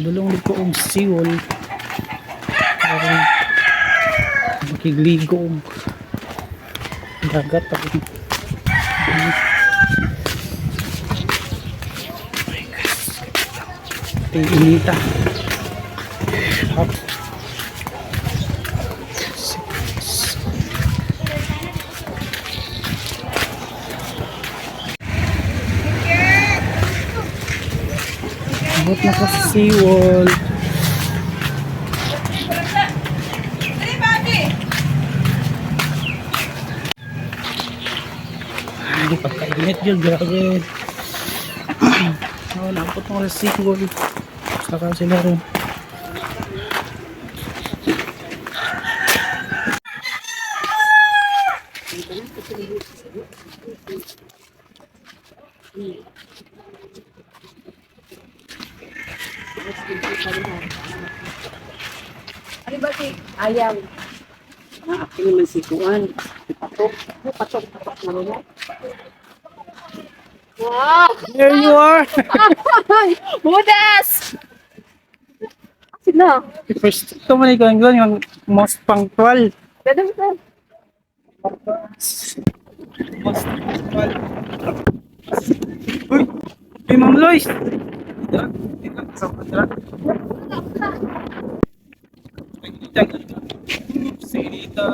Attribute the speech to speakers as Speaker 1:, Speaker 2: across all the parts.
Speaker 1: Padulong ko og seawall. Para makigligo og dagat pag. Inita. Hop. Six. Abot na ko sa seawall. Ay, pagkainit yun, grabe. Oh, naabot na ko sa seawall. Saka sila ron.
Speaker 2: Ano ba si Ayaw?
Speaker 3: Ah, akin naman si Kuan. Patok. Patok, patok na mo.
Speaker 2: Wow!
Speaker 1: There you are!
Speaker 2: Budas! Sino?
Speaker 1: First, ito man ikaw yung most punctual.
Speaker 2: Dada mo.
Speaker 1: Most punctual. Uy! Uy, Ma'am Lois! Dito, dito, sa kontra. Sinita.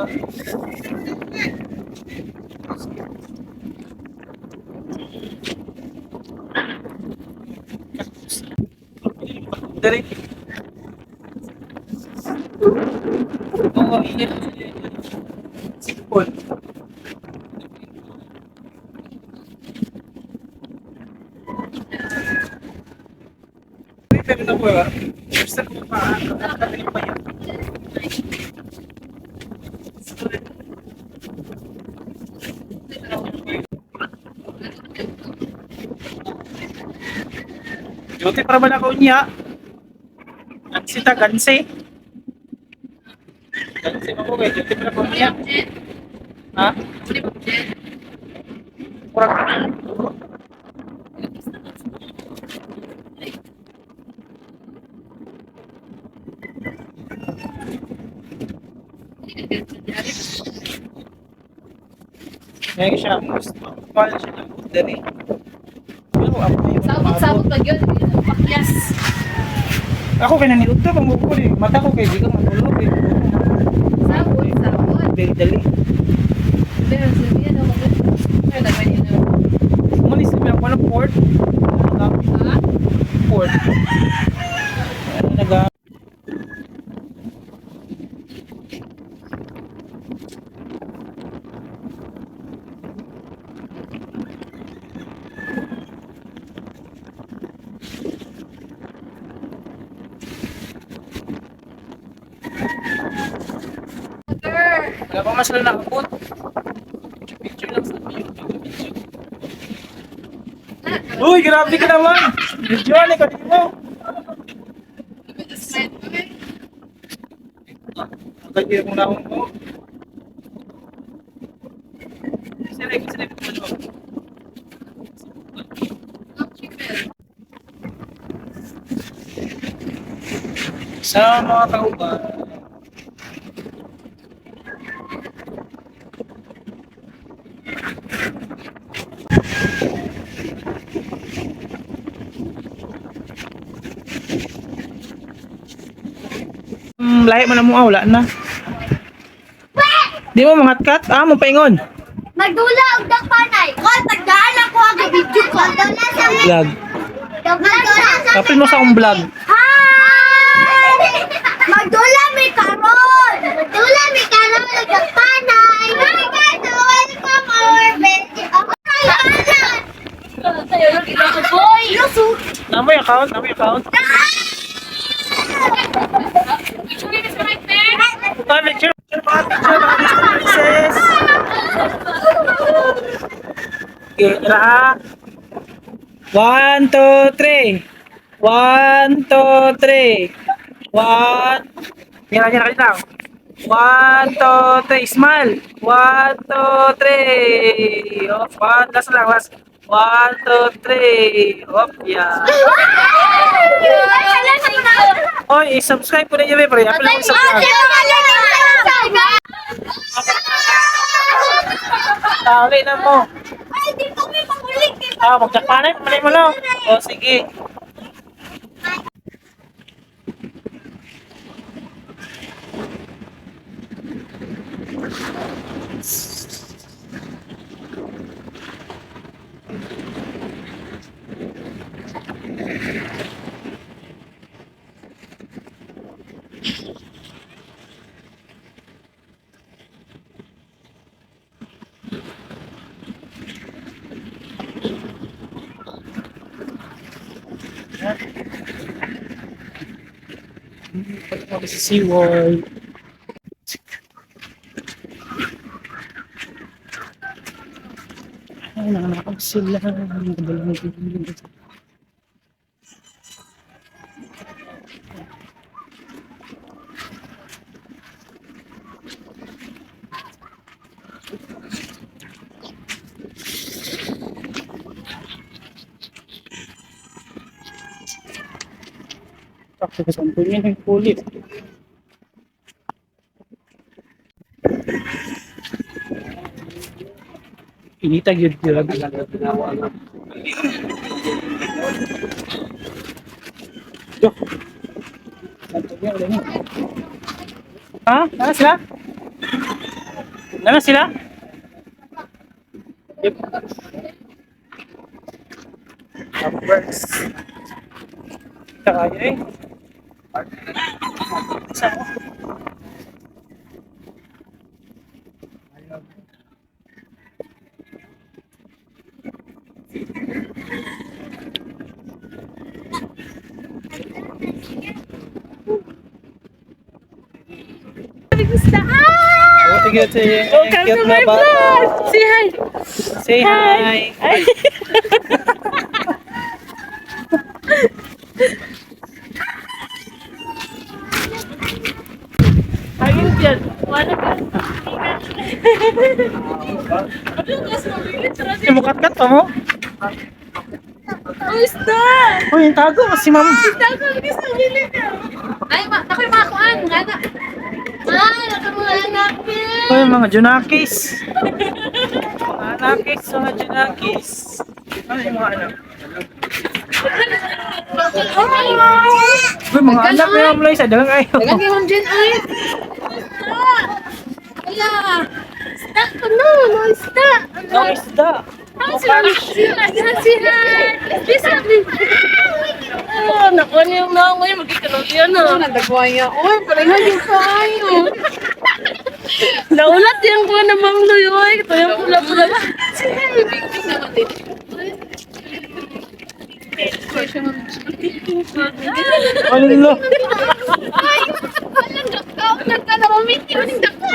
Speaker 1: Dali. Oo, iya. Sipon. Pero na po ba? First time ko pa, nakatalim pa yan. Duty para ba na ko niya? Gansi ta, gansi. Gansi pa ko kay duty para ko niya. Ha? Kurang. Ngayon siya, most mahal siya ng dali. Pero ako yung
Speaker 2: Sabot-sabot pag yun. Pakyas.
Speaker 1: Ako kay naniud to pang eh. Mata ko kay di ka matulog eh.
Speaker 2: Sabot, sabot.
Speaker 1: Very dali.
Speaker 2: Pero sabihin ako. Pero nagman yun.
Speaker 1: Umalis na ako ng port. Ano
Speaker 2: Ha?
Speaker 1: Port. Ano naga.
Speaker 2: Girl!
Speaker 1: Wala pa man sila nakabot. Picture lang sa video. Picture. Uy, grabe ka naman! Video ano ka dito? Kaya kung naong ko. Sila, sila, sila. Sa mga kauban. Lahi man na mo, ah, wala na. Di mo mga kat? Ah, mo paingon.
Speaker 4: Magdula og dakpanay. Kon pagdaan ako ang video ko. Magdula sa
Speaker 1: Vlog.
Speaker 4: Magdula sa
Speaker 1: Kapil mo sa akong vlog.
Speaker 4: Hi! Magdula mi karon. Magdula mi karon og dakpanay. Hi guys, welcome our video.
Speaker 2: Boy!
Speaker 1: Namo yung account, namo yung account. Ah, picture, picture, mga picture, mga Disney princess. Okay, tara ah. One, two, three. One, two, three. One. Yan, yan, yan, One, two, three. Smile. One, two, three. Oh, one. Last lang, last. One, two, three. Op, yeah. Oy, i-subscribe ko na niyo, pre. Apil ako sa vlog. Ah, uli na mo.
Speaker 4: Ay, di ko may pangulit.
Speaker 1: Ah, magjakpanay, pamalay mo lang. O, sige. Pag sa SeaWorld. Ay, nanganakap sila. Ang kabalang. Sakto ka sa yun ang kulit. Inita gyud gyud. Yo. Ha? Nana sila? Nana sila? Yep. Numbers. Kaya eh. Sa mo? Oh, sige, sige.
Speaker 2: Welcome
Speaker 1: Cute
Speaker 2: to
Speaker 1: na
Speaker 2: my
Speaker 1: bata.
Speaker 2: vlog! Say hi!
Speaker 1: Say hi.
Speaker 2: Ay. Ayun yan. Wala ka.
Speaker 1: Ay, mukat-kat pa mo?
Speaker 2: Oh, isda!
Speaker 1: Uy, yung tago. Si ma'am.
Speaker 2: Isda ko, hindi sa bilit.
Speaker 4: Ay, ma, ako yung mga kuan, mga anak. Ay, ako mga anak.
Speaker 1: Uy, mga Junakis. Mga anakis, mga Junakis. Ano yung mga anak? Uy, mga anak na yung Loisa. Dalang ayo.
Speaker 2: Dagan kay Ma'am Jen, ay!
Speaker 4: Ala. Isda ko no, no isda.
Speaker 1: No, isda.
Speaker 2: Hi, sila! Sila! Sila! Please, please! Oh, nakuha niyo yung nangoy. Magkikaroon yan, ah.
Speaker 3: Nandagwa niya. Uy, pareha yung kayo.
Speaker 2: Naulat yung kuha ng Ma'am Loy, oy. Ito yung pula-pula.
Speaker 1: Ano lo?
Speaker 4: Ay, walang dakaw, nagkalamamit yun yung dakaw.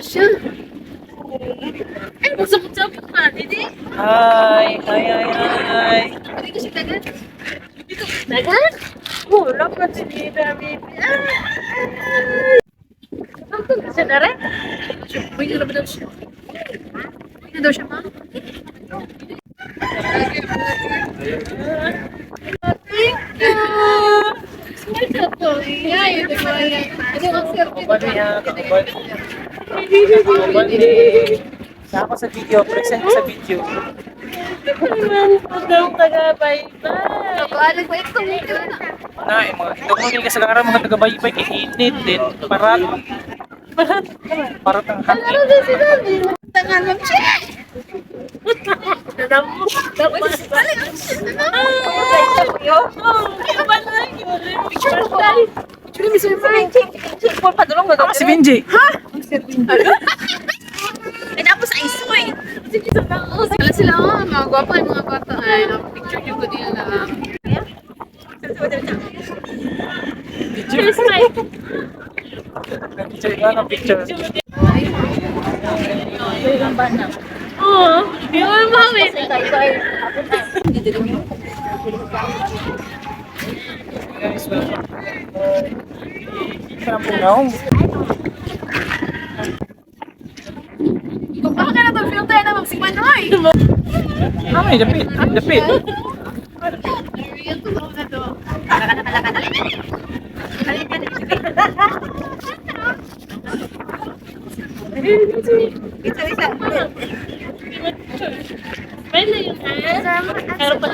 Speaker 4: Siya.
Speaker 2: Ay, magsabot-sabot pa, didi.
Speaker 1: Hi, hi, hi, hi.
Speaker 4: Pwede ko siya dagat.
Speaker 2: Dagan? Wala pa si Nina, baby. Ah! Ang siya na rin?
Speaker 4: Pwede na ba daw siya? Pwede na daw siya, ma'am?
Speaker 2: Thank you! Smile ka to.
Speaker 4: Yeah, yun Ano ang
Speaker 1: Kauban niya, kauban. Kauban. Sa ako sa video, present ko sa video.
Speaker 2: Huwag taga-bye-bye.
Speaker 4: Alam ko, ito na.
Speaker 1: Na, eh, mga ito mo ka sa karan mga taga-baybay kay init din. Parat. Parat. Parat ang hangin.
Speaker 4: Tangan, ma'am. Siya!
Speaker 1: Ah, si Benji.
Speaker 4: Wala sila, oh, mga gwapa, mga bata. Ay, picture nyo ko din na.
Speaker 1: Picture. Picture ka ng picture.
Speaker 2: Oo. Yung mami.
Speaker 1: Guys, welcome. Sarap po na.
Speaker 2: Ako ka na itong filter na magsimanoy.
Speaker 1: Ay, dapit. Dapit.
Speaker 3: Isa, isa.
Speaker 2: Smile na yun, ha? Pero pa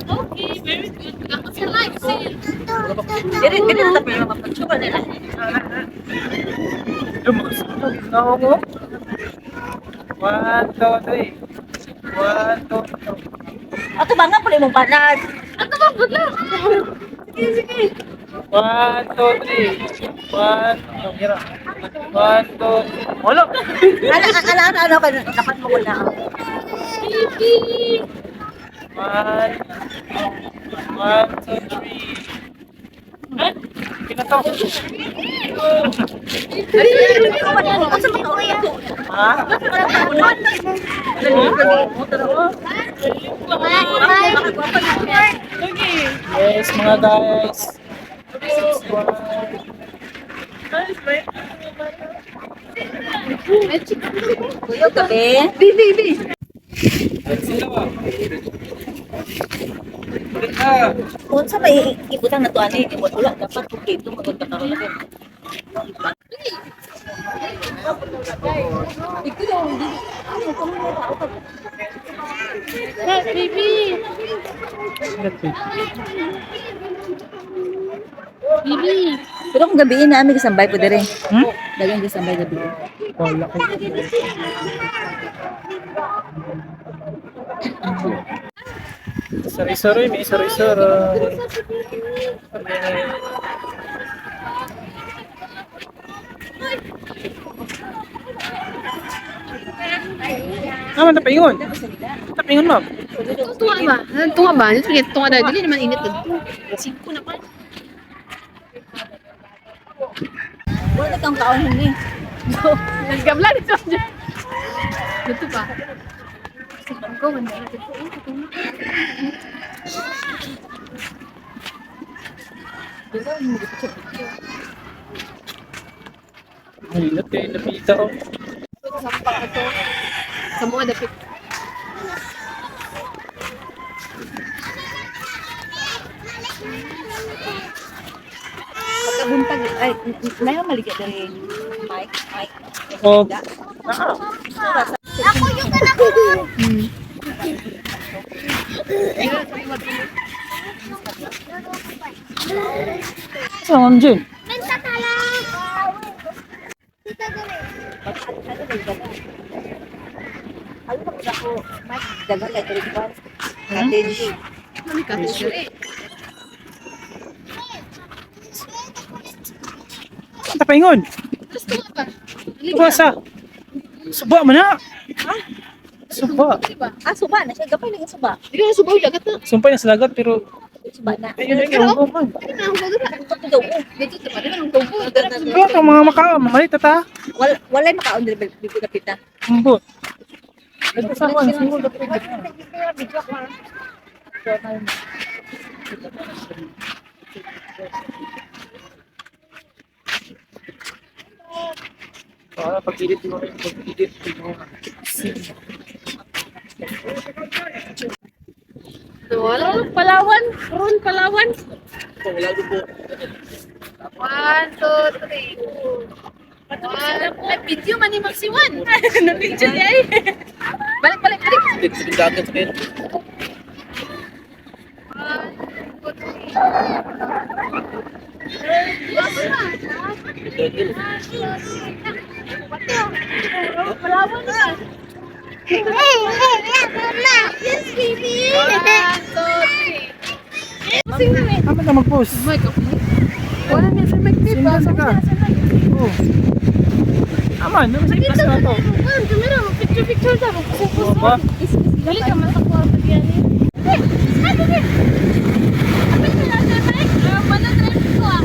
Speaker 2: Okay, very good. Ako sa live.
Speaker 3: Dili, dili na tapos yung mapagsuba nila.
Speaker 1: No, ko. One, two, three. One, two, three.
Speaker 3: Ato ba nga pala imong banag?
Speaker 2: Ano ba? Good luck. Sige, sige.
Speaker 1: One, two, three. One, two, three. One, two, three. Wala.
Speaker 3: Ala, ala, ala, ano ka, dapat mo ko na.
Speaker 2: Baby.
Speaker 1: One, one, two, three. Eh, pinatok.
Speaker 3: Unsa man ka
Speaker 1: Ha? Yes, mga guys.
Speaker 3: Kuyo gabi. Unsa may ibutang na to ani, wala dapat kung dito maganda karon na.
Speaker 2: Baby. Baby.
Speaker 3: Pero kung gabi na ami gisambay po dire.
Speaker 1: Hmm?
Speaker 3: Dagan gisambay gabi.
Speaker 1: Wala ko. Sorry, sorry, may sorry, sorry. Naman, tapingon. Tapingon, ma'am.
Speaker 2: Tunga ba? Tunga ba? Tunga na. Dili naman init. Singko na pa.
Speaker 3: Wala kang kaon hindi.
Speaker 2: Nagkabla dito. Dito ba? Go, man.
Speaker 1: Hilot kayo, napita ko.
Speaker 2: Sampa ka to. Sa mga dapit.
Speaker 3: Pagkabuntag ay layo maligya dire. Mike, Mike.
Speaker 1: Oh.
Speaker 4: Ako yung anak ko.
Speaker 1: Saan, Ma'am Jane?
Speaker 4: Benta ka lang. Tita dali.
Speaker 3: Ano ba ako? Mike, dagan kay dire ba? Cottage.
Speaker 2: Mami ka to eh.
Speaker 1: Tapingon.
Speaker 2: Tapos tunga ba?
Speaker 1: Tuwa sa. Suba man na. Suba.
Speaker 2: Diba?
Speaker 3: Ah, suba na siya. Gapay lagi suba.
Speaker 2: Di ka na subaw dagat na.
Speaker 1: Sumpay na sa lagat pero
Speaker 3: Suba na.
Speaker 1: ayun ay yung man.
Speaker 2: Di na ang bago na.
Speaker 3: Ito to daw.
Speaker 2: Dito to pa. Di na ang tubo.
Speaker 1: Suba ka mga maka, mamalit tata.
Speaker 3: Wala wala makaon dire bibi kapita.
Speaker 1: Ambot. Ito sa kuan, single dapit. Para pag-edit mo, pag-edit mo.
Speaker 2: Wala Palawan. Ron Palawan. One, two, three. One. Ay, video man ni Magsiwan. Na-video niya eh. Balik, balik, balik. One, two, three. Palawan na.
Speaker 4: Hey, hey, hey, mama. Yes, baby.
Speaker 2: One, two, three.
Speaker 1: Tama na mag-post.
Speaker 2: Oh my God. Wala niya sa mic
Speaker 1: Single sa ka. Oh. Aman, naman sa ipas na to.
Speaker 2: Kuan, kamera, picture picture ta,
Speaker 1: Oo ba?
Speaker 2: Dali ka masakuha pa diyan eh. Eh, ano ni? Apil ka lang sa mic. Wala traffic ko ah.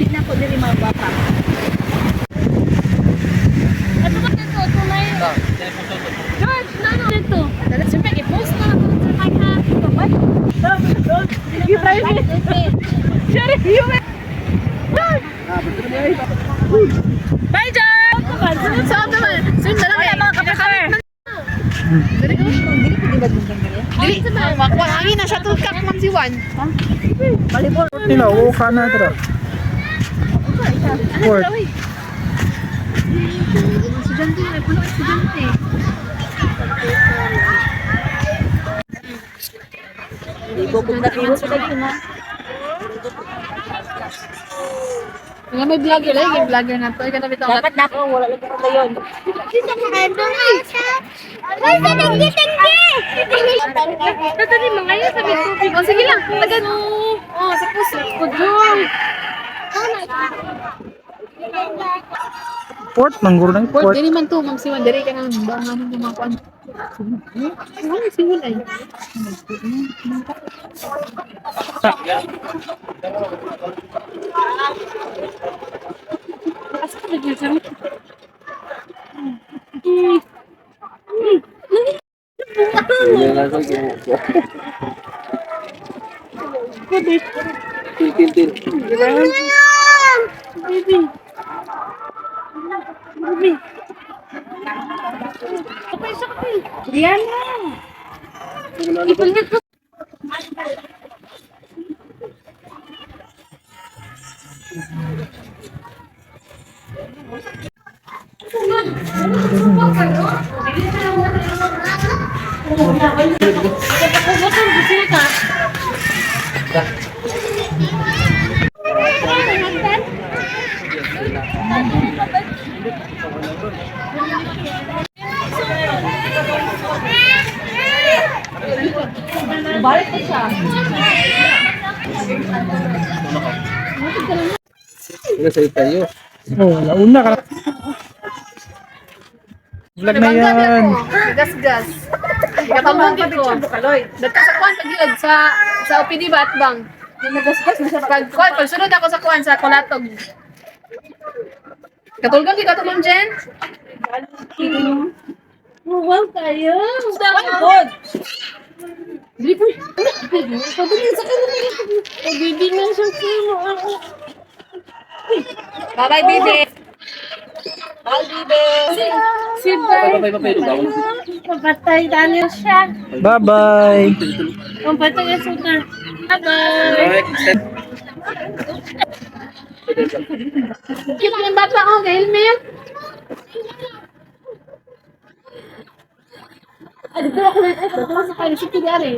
Speaker 2: Na po diri mga bata. Ano ba dito? Tunay. George, no, no. Dito. Siyempre, i-post na ako sa kanya. Bye, George! Sunod naman. Sunod na lang. Wala mga kapatid. Dili, makuha hangin na shuttlecock man si Juan.
Speaker 1: Nila, oo ka na dra. Port.
Speaker 2: Estudyante, ay puno estudyante. Nga may vlogger lang, may vlogger na to. Ikaw na bitaw.
Speaker 3: Dapat na ako, wala lang ko yun.
Speaker 4: Ay, sa tinggi-tinggi!
Speaker 2: Tatali mga yun sa tubig. Oh, sige lang. Tagan. Oh, sa puso. Pudong.
Speaker 1: Port, mangguro ng
Speaker 2: Port,
Speaker 1: port.
Speaker 2: dili man to, Ma'am Siwan. Dili ka nang bangan ng mga kuan. Siwan, siwan ay. Asa ka nagsasabi? Ipalit ko.
Speaker 1: Oh, launa ka. Vlog na yan.
Speaker 2: Gas-gas. Katulong din ko. Dagko sa kuan pag sa OPD ba at bang? Pag kuan, pagsunod ako sa kuan sa Kulatog. Katulong di katulong Jen?
Speaker 3: Wow, kayo.
Speaker 2: Good. Dili po. Pabili sa kanila.
Speaker 3: Pag-ibig na siya sa'yo.
Speaker 2: Bye-bye, baby.
Speaker 3: Si Bye. Papatay tayo siya.
Speaker 1: Bye-bye.
Speaker 3: Pampatay ang suka. Bye-bye.
Speaker 2: Cute yung bata ko, kay helmet. Ay, dito ako lang. Ay, dito sa kayo. Sige, dari.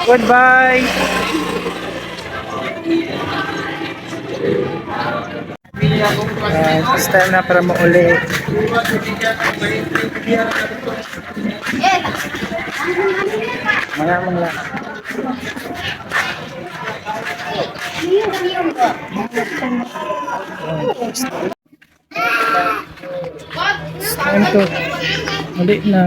Speaker 1: Goodbye. It's time na para mauli. Mga mga. It's time to uli na.